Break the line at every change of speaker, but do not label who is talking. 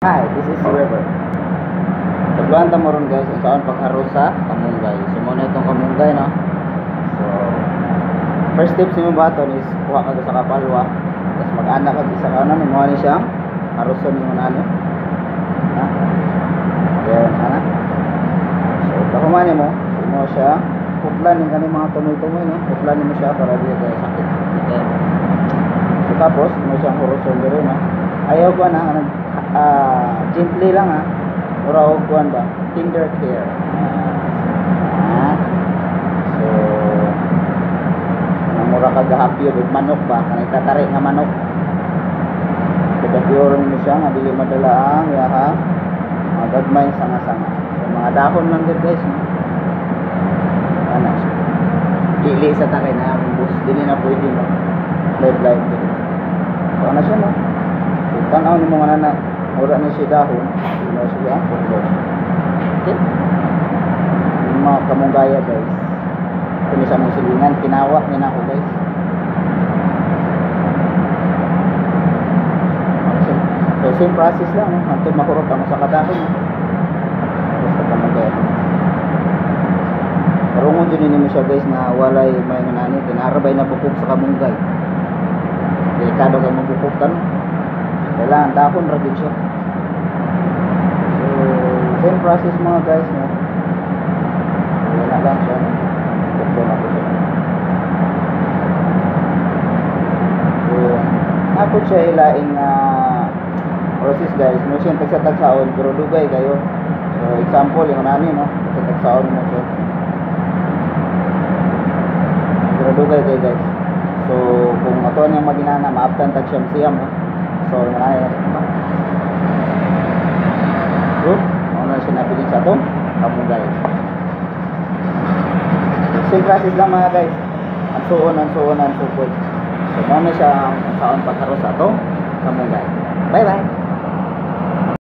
Hi, this is River. Tudloan ta mo ron, guys, unsaon pagharos sa kamunggay. So mao na itong kamunggay, no. So first steps nimo baton is kuha ka sa kapalwa, tapos mag-ana kag isa ka ano mo ni siyang haroson nimo na ano. Ha? Then ana. So paghuman mo, mo siya putlan ning kani mga tumoy-tumoy, no. Putlan nimo siya para di kay sakit. Okay. So tapos mo siyang huroson diri, no. Ayaw ko na nag gently lang ha. Mura og kuan ba? Tender care. So kanang mura ka gahapyo og manok ba, kanang tatari nga manok. So gapyoron mo siya nga dili madala ang yaha mga gagmay sanga-sanga. So mga dahon lang gid, guys, no. Ana siya. Dili sa takay na ang bus, dili na pwede mo. Live live dili. So ana siya, no. So, tan-aw nimo nga na mura na siya dahon, mo siya putlon. Okay? Yung mga kamunggaya, guys. Kung sa mong silingan, kinawat ni nako, guys. So same process lang, no? Hantod mahurot ang usa ka dahon, no? Basta kamunggaya. Karungon jud nimo siya, guys, nga walay may nani kinarabay na bukog sa kamunggay. Delikado kay mabukog ta, no. Kailangan dahon ra gid siya. So same process, mga guys, no. Yan na lang siya, no. Bukog na ko siya. So ako siya ilaing process, guys. Mo siya tagsa-tagsaon pero dugay kayo. So example yung nani, no. Tagsa-tagsaon mo siya. Pero dugay kayo, guys. So kung ato niyang maginana, maabtan tag siyam siyam, no. So nani na siya. So, mao na siya nabilin sa atong kamunggay. Same process lang, mga guys. Ang suon, ang suon, ang sukod. So mao na siya ang saon pagharos sa atong kamunggay. Bye bye.